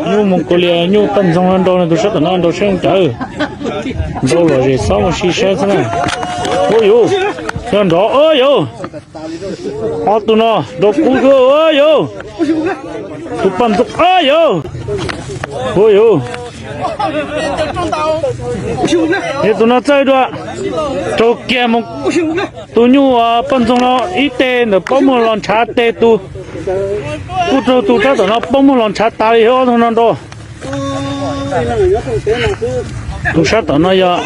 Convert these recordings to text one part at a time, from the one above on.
Nyuj Mus Kaus Lias nyuj paj ntxoog no nrau, tus sab tom no nrau seb zoo cas. Nrau lom zem xob mus si saib xwb na. Ua yuv, yog nrov, ua yuv. Ob tug no nrau kub xwb, ua yuv. Tus paj ntxoog, ua yuv. Ua yuv. Es tus no txawj dua, raug kiag mus. Tus nyuj paj ntxoog no ib teg ntawm pob muag los ntshav teg tus, kuj raug tus sab tom no pob muag los ntshav tas li, ob tug no nrau. Tus sab tom no yog,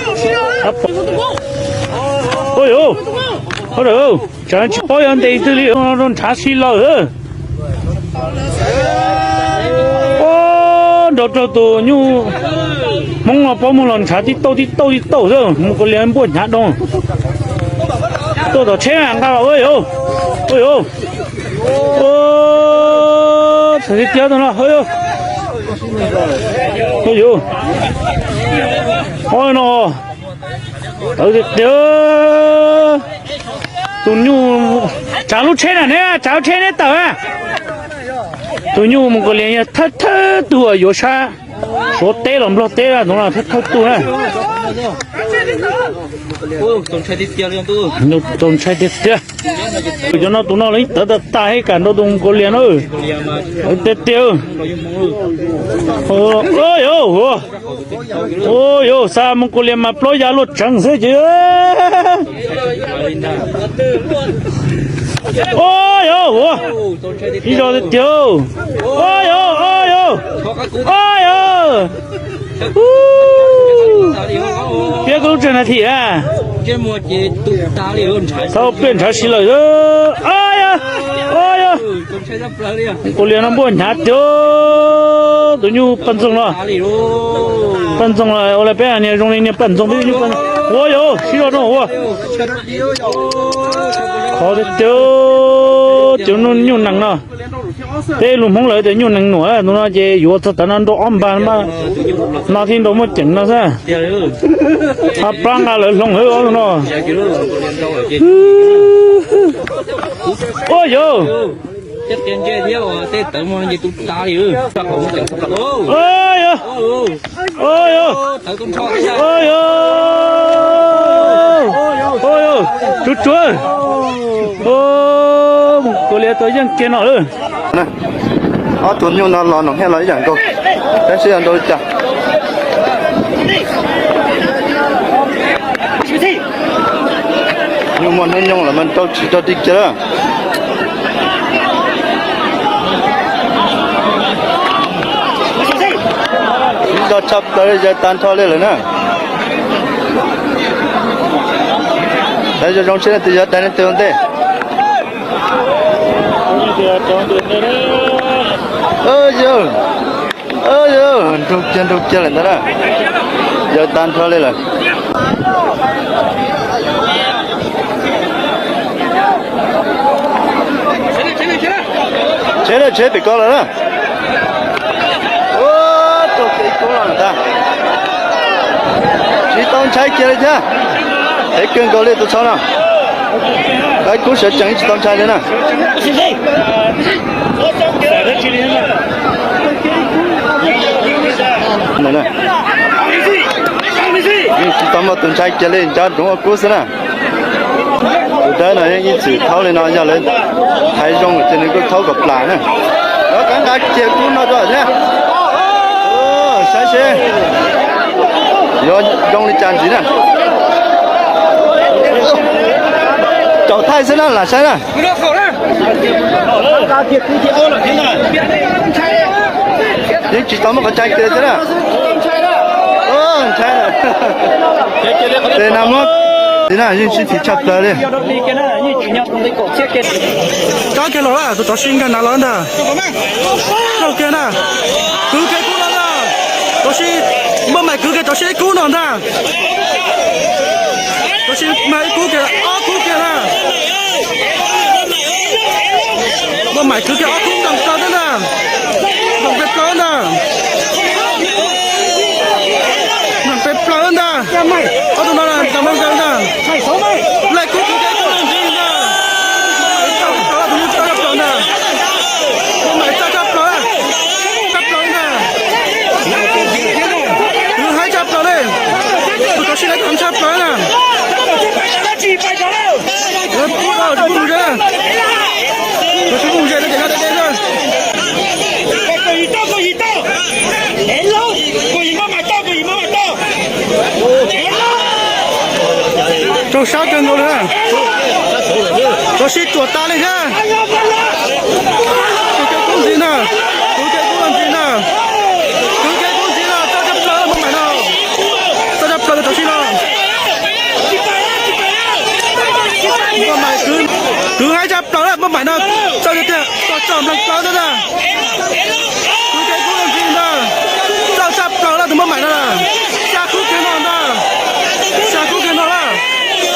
ua yuv, tsam tsis paub yog ntes twg li, nrau ntshav si lawm. Ua, nrau raug tus nyuj Hmoob no pob muag los ntshav tib tauj tib tauj tib tauj xwb, Mus Kaus Lias npuaj hnyav doo. Tuaj tom tsheb nqa los, ua yuv, ua yuv. Ua, txawm tiag tiag tus no, ua yuv. Ua yuv. Ua no, tawv tiag tiag. Tus nyuj, tsav lub tsheb na neb, tsav lub tsheb neb tawm na. Tus nyuj Mus Kaus Lias yog thawj thawj tug uas yuav sab Suav teb los Nplog teb, tus no thawj thawj tug na. Txaus ntshai tiag tiag. Cov no tus no los yeej tawv tas tas, ib kam nrau tus Mus Kaus Lias no. Tawv tiag tiag. Ua yuv, ua yuv, xa Mus Kaus Lias mas plaub ya luaj tseev xwb ces. Ua yuv, ua, ib zaug tiag tiag. Ua yuv, ua yuv, ua yuv. Piab koj lub tsev na thim a. Txhob pliaj ntshav si lawm. Ua yuv, ua yuv. Mus Kaus Lias no npuaj hnyav tiag. Tus nyuj paj ntxoog no, paj ntxoog los ua li peb hais niag zoo li niag paj ntxoog, peb nyuj paj ntxoog. Ua yuv, sib zog rau ua. Qhov tiag tiag, cov nyuj nees no, peb lus Hmoob lawv tias nyuj nees nuam, tus no ces yuav txog tav no nrau ob npag no thiaj nrau muaj ceem no xwb. Plab nqa lawv hloov hwv ob tug no. Ua yuv, ua yuv, ua yuv, ua yuv, tsuav tsuav. Mus Kaus Lias tua yeej kiag no lawm. Ob tug nyuj no los noom hiaj los ib yam nkaus, tab sis yog nrau li cas. Nyuj muaj hnub nyoog los mas nrau tsis nrau tig kiag lawm. Ib zaug tshaj plaws li, yaws tag nrho li lawm na. Saib zoo zoo seb leej twg yuav dai leej twg ua ntej. Yawg, yawg, nrug kiag nrug kiag lawm ntag na. Yaws tag nrho li lawm. Tsheb na, tsheb pem ko lawm na. Ua, tuag kiag ib kub los ntag. Tsis tau ntshai kiag li thiab. Heev kawg nkaus li tus txho no. Ib kub sawv tsees tsis tau ntshai li na. Yeej tsis tau muaj tus ntshai kiag li, nco ntsoov ua kub xwb na. Tus dawb no yeej ib txwm thaub li no, yog lawv hais zoo ces nws kuj thaub kom plam na. Lawv qab nqa kiag kub no rau thiab. Saib seb yuav zoo li cas ntxiv na. Tsaum thaij xwb na, lam saib na. Yeej tsis tau muaj qhov ntshai kiag li thiab na. Ntshai. Ces na muab, tiv na yeej sib thim tshaj plaws li. Rov kiag los, tus tov si nkag nav los ntag. Raug kiag na. Kwv kiag kub no ntag. Tov si, npauj maim kwv kiag tov si ib kub no ntag. Tov si mas ib kub kiag, ob kub kiag na. Npauj maim kwv kiag ob kub nploos plaws ntag. Nploos pes plaws ntag. Nploos pes plaws ntag. Ob tug no nploos pes plaws ntag. Laij kub kwv kiag ib kub ntxiv ntag. Txaj plaws, tus nyuj txaj plaws ntag. Npauj maim txaj tshaj plaws, tshaj plaws ntag. Tshaj plaws na. Tsis pub, tsis pub mus ze, tsis pub mus ze, no ces no deb deb xwb. Raug sab kawg nkaus li. Tov si ruam tas li thiab. Kwv kev kub ntxiv na, kwv kev kub ntxiv na, kwv kev kub ntxiv na, txawj tshaj plaws muaj maim no, txawj tshaj plaws tov si no. Muaj maim, kwv heev tshaj plaws na, muaj maim no, txawj tiag tiag, txawj tshaj plaws na. Kwv kev kub ntxiv ntag, txawj tshaj plaws lawm tus muaj maim no lawm. Xya kub kiag no ntag, xya kub kiag no lawm.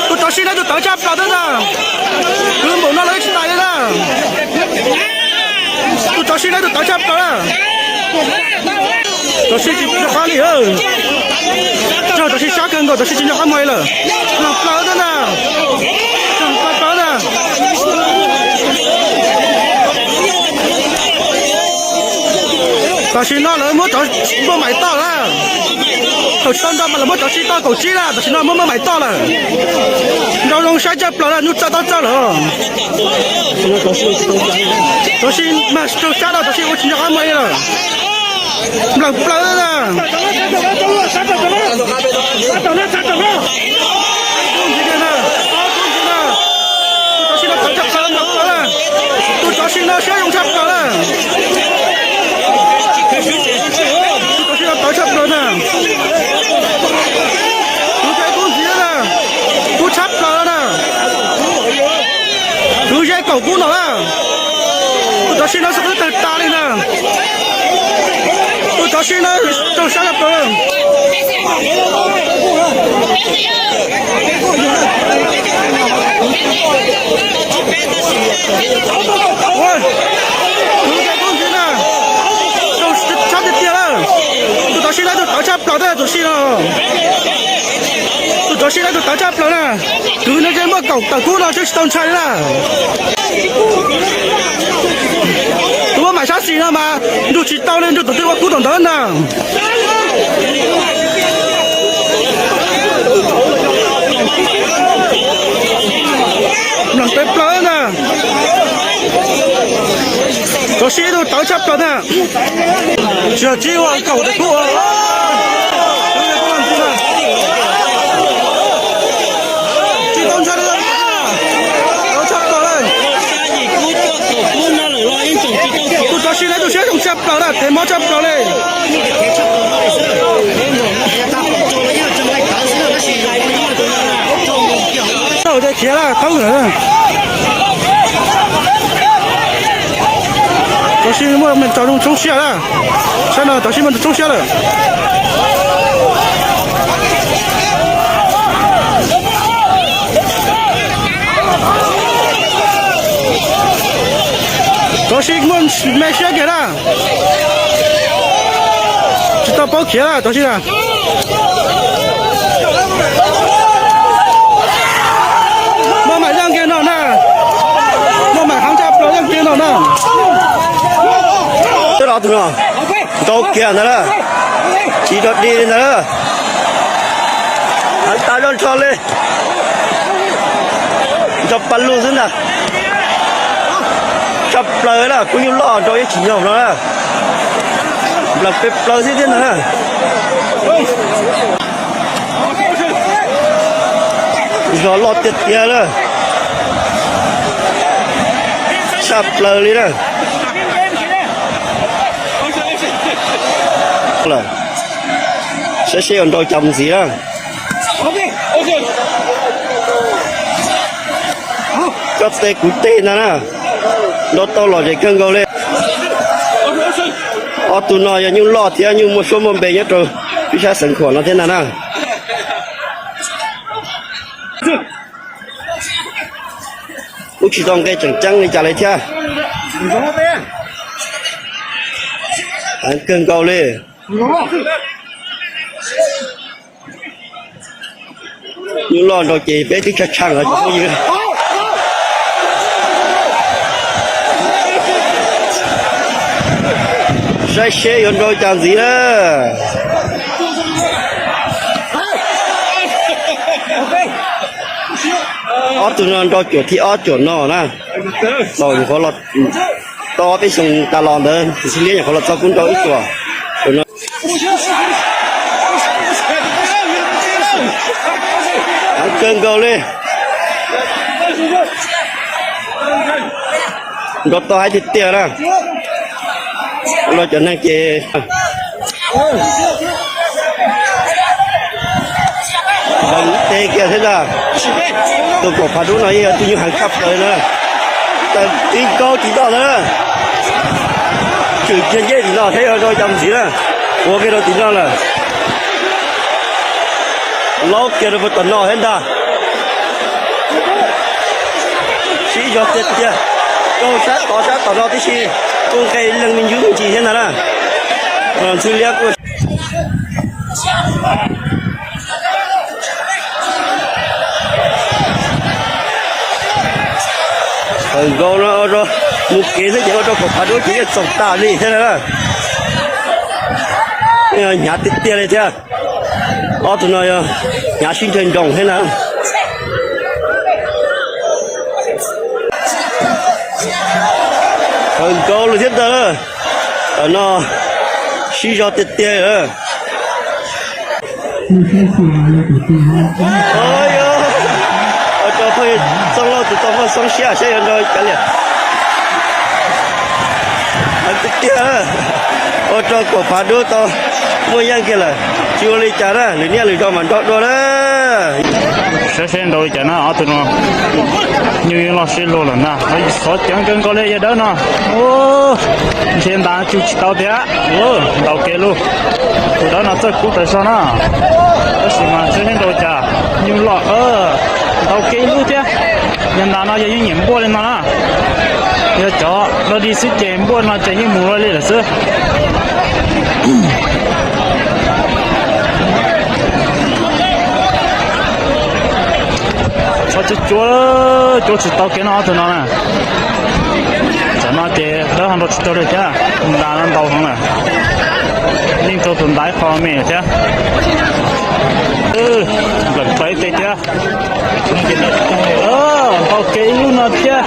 Tus tov si no tus tawv tshaj plaws thiab ntag. Kwv npaum no los yeej tsis tas li na. Tus tov si no tus tawv tshaj plaws na. Tov si tsis nco qab li. Tov si sab kawg nkaus, tov si tsis nco qab hmo li lawm. Nag plaws thiab ntag, nag plaws thiab ntag. Tam sim no lawv muab cov muaj maim toj lawm. Thaum tsis tau nrau mas lawv muab cov si toj kaum tsib na, tam sim no muab muaj maim toj lawm. Nrau zoo saib tshaj plaws na, nyuj txawj toj txawj lawm. Cov si mas raug sab no, cov si ua tsis nco qab hmo li lawm. Nplawm plaws na. Tus tov si no tawv tshaj plaws, nplawm plaws na. Tus tov si no siab zoo tshaj plaws na. Tus tov si no tawv tshaj plaws na. Kwv kev kub ntxiv na, kub tshaj plaws na. Kwv ze kaum kub no na. Tus tov si no xwb twb tawg tas li na. Tus tov si no raug sab tshaj plaws. Kwv kev kub ntxiv na, raug sab tiag tiag lawm. Tus tov si no tus tawv tshaj plaws na, tus si no. Tus tov si no tus tawv tshaj plaws na. Kwv no ze muaj kaum tawm kub no twb tsis tau ntshai li na. Tus muaj maim sab xis no mas nrug tsis tau li, nrug tom twg ua kub tom ntawd ntag. Nplawm peb plaws ntag. Tov si tus tawv tshaj plaws ntag. Tsis yog tsib ua kaum tawm kub. Tsis tau ntshai li, tawv tshaj plaws li. Tus tov si no tus siab zoo tshaj plaws na, thev mob tshaj plaws li. Tau ces khiav lawm, qhawb lawm. Tov si muaj me ntsis zoo tshoob siab na. Sab no tov si muaj ntsis tshoob siab lawm. Tov si muaj me siab kiag na. Tsis tau paub khiav na, tov si na. Muaj maim yeej kiag no na. Muaj maim heev tshaj plaws yeej kiag no na. Twb los tus no nrau kiag ntag na. Tsis rog dig li ntag na. Heev tas zog nrho li. Nrog pa lug xwb ntag. Tshaj plaws na, pub nyuj loj nrau ib tsis nyog no na. Nplawm peb plaws xwb thiab ntag na. Zog loj tiag tiag na. Tshaj plaws li na. Saib seb yuav nrau cas mus ntxiv na. Koj teb kuv teb ntag na. Nrau tau lom zem kawg nkaus li. Ob tug no yog nyuj loj thiab nyuj muaj suab muaj npe nyob rau ib sab xeev Khuam no thiab ntag na. Kuj tsis tau nqe tseem ceeb li cas li thiab. Heev kawg nkaus li. Nyuj loj nrau ces peb twb tshee tshee os cov phooj ywg. Saib seb yuav nrau cas ntxiv na. Ob tug no nrau cuam thib ob cuam no na. Tau nyuam qhuav los, tau ob peb xyoo tas los ntawd tus Xib Liab nyuam qhuav los txog kub nrau ib cuam. Tus no heev kawg nkaus li. Nrau tau heev tiag tiag na. Los cov neeg ces ntev kiag thiab ntag. Tus Kaum Phav Dub no yeej yog tus nyuj heev tshaj plaws na. Tawm tib nkaug tim no ntag na. Tshwm kiag ncej tim no thiab yuav rau cov ntxiv na. Ua kiag rau tim no lawm. Laub kiag rau puag tom no thiab ntag. Sib zog tiag tiag. Kaug sab tod sab tom no tib si. Kuj nqe leej me ntsuj me ntsis thiab ntag na. Ntxhw liab kuj tawm nkaus no ua rau mus kev xwb ces ua rau Kaum Phav Dub ces yeej txaus tas li thiab na. Hnyav tiag tiag li thiab. Ob tug no yog hnyav sib nrhawv nroos thiab na. Tawm nkaus lawm thiab ntag. Tam no sib zog tiag tiag. Ua rau phooj ywg Txooj Lauj tus tau poj xoob siab saib yuav nrau cas li. Tiag tiag, ua rau Kaum Phav Dub tau muaj yeej kiag lawm, tsis ua li cas na, lwm niaj lwm zaus mam nrau dua na. Saib seb nrau li cas na, ob tug no nyuj yeej loj sib luag lawm ntag, xov ceev kawg nkaus li yawg dawb no. Nrhiav ntas tsum tsis tau tiag, ntaus kev lug. Tus dawb no txawj kub tas zog na, tab sis mas saib seb nrau li cas, nyuj loj, ntaus kev lug thiab. Yawg ntas no yog yeej nyiam npuaj li no na, yog cov dog dig xwb ces npuaj no ces yeej mus luaj li lawm xwb. Txhob cuab cuab, cuab tsis tau kiag no ob tug no na. Tam no ces dawb ho nrau tsis tau li thiab, ntas no ntau heev lawm. Yeej raug tus ntas ib qho me thiab. Nplawm plaws ib teg thiab. Ntaus kev ib lub no thiab.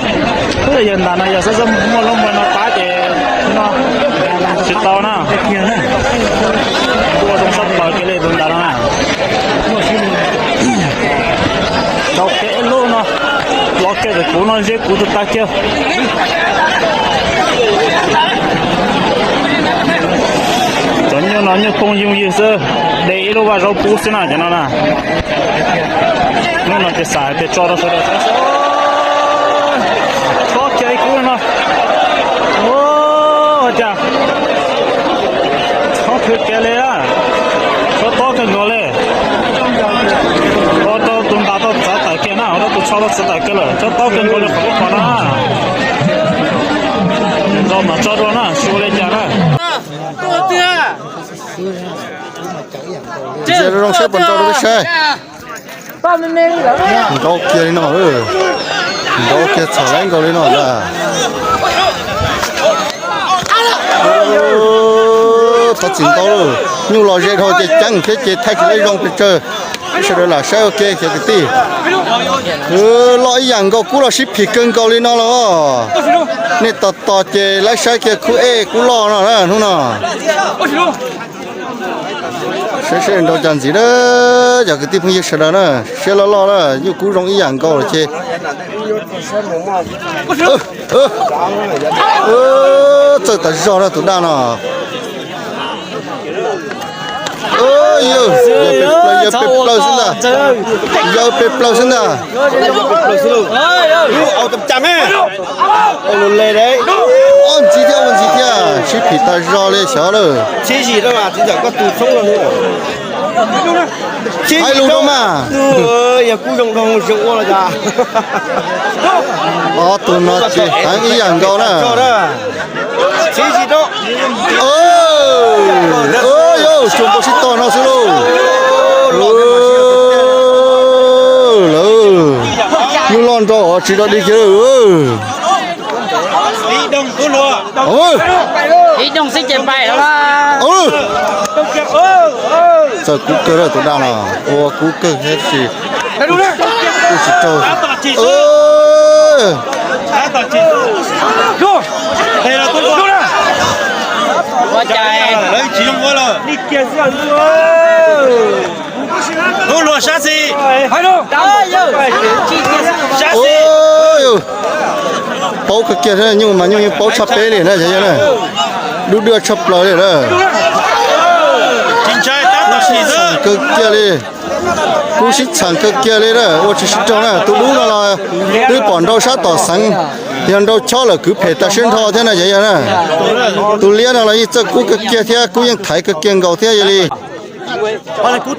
Yawg ntas no yog xab xab muaj lub npua no qab ces no tsis tau na. Npuaj zoo sab plaws kiag li tus ntas no na. Ntaus kev ib lub no, los kiag ntawm kuv no ze kuv tus tag kiag. Cov nyuj no nyuj phooj ywg xwb, de ib lub vaj zaub pub xwb na cov no na. Hnub no ces xav tias tso rau sawv daws saib. Txhob khiav ib kub no. Ua cas txhob khiav kiag li, txhob tob kawg nkaus li. Ua rau tus ntas tau txav tawm kiag na, ua rau tus tsho tau txav tawm kiag lawm, txhob tob kawg nkaus li qhov lub qhov no. Nrau mam tso dua na, tsis ua li cas na. Ntsia zoo zoo saib puas nrau rau peb saib. Nrau kiag li no, nrau kiag txhaum lawm nkaus li no ntag. Thov txim ntau, nyuj los ze dhau ces ceeb thiab ces thaij tsis tau zoo pes tsawg. Sawv daws lam saib ua ke cov kwv tij. Loj ib yam nkaus, kub los sib phim kawg nkaus li no los. Nej tos tos ces lawv saib kiag khub ej kub loj no na hnub no. Saib seb nrau cas ntxiv na, cov kwv tij phooj ywg sawv daws na, siab loj loj na, nyuj kub zoo ib yam nkaus los ces. Txawj tas zog na tus daj no. Yawg pem plaws, yawg pem plaws xwb ntag. Yawg pem plaws xwb ntag. Ua ntxiv thiab, ua ntxiv thiab, sib phim tas zog li xyov lawm. Hais lus rau mas. Ob tug no ces heev ib yam nkaus na. Yawg tsuas npau sib tog no xwb lauj. Lawv nyuj loj nrau os, tsis dog dig kiag. Ib doog xwb ces pais lawm. Txawj kub kawg lawm tus daj no, ua kub kawg thiab sis. Kuj tsis raug. Lub luag sab xis. Sab xis. Paub kawg kiag, nyuj mas nyuj yeej paub tshaj peb li na, yog na. Dub dub tshaj plaws li na. Kub sib txheem kawg kiag li. Kub sib txheem kawg kiag li na, ua tsis sib raug na. Tus dub no los twb pom nrau sab tom xeev, yog nrau chob lawm kwv phem tas siab nrho thiab na, yog na. Tus liab no los yeej txawj kub kawg kiag thiab, kub yeej thaiv kawg kiag nkaus thiab, yog li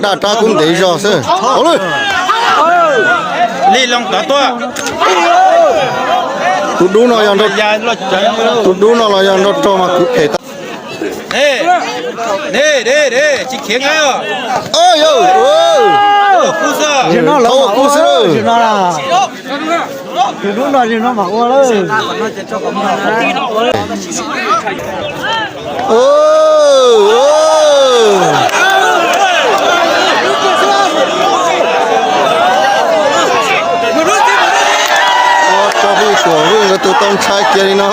daj rab kub ntev zog xwb. Tus dub no, tus dub no los yog nrau rau mas kwv phem tas. Tsis khiav nkaus. Thaub kub xwb. Ua rau Vwj Tuam Vwj nkawd tus tau ntshai kiag li no.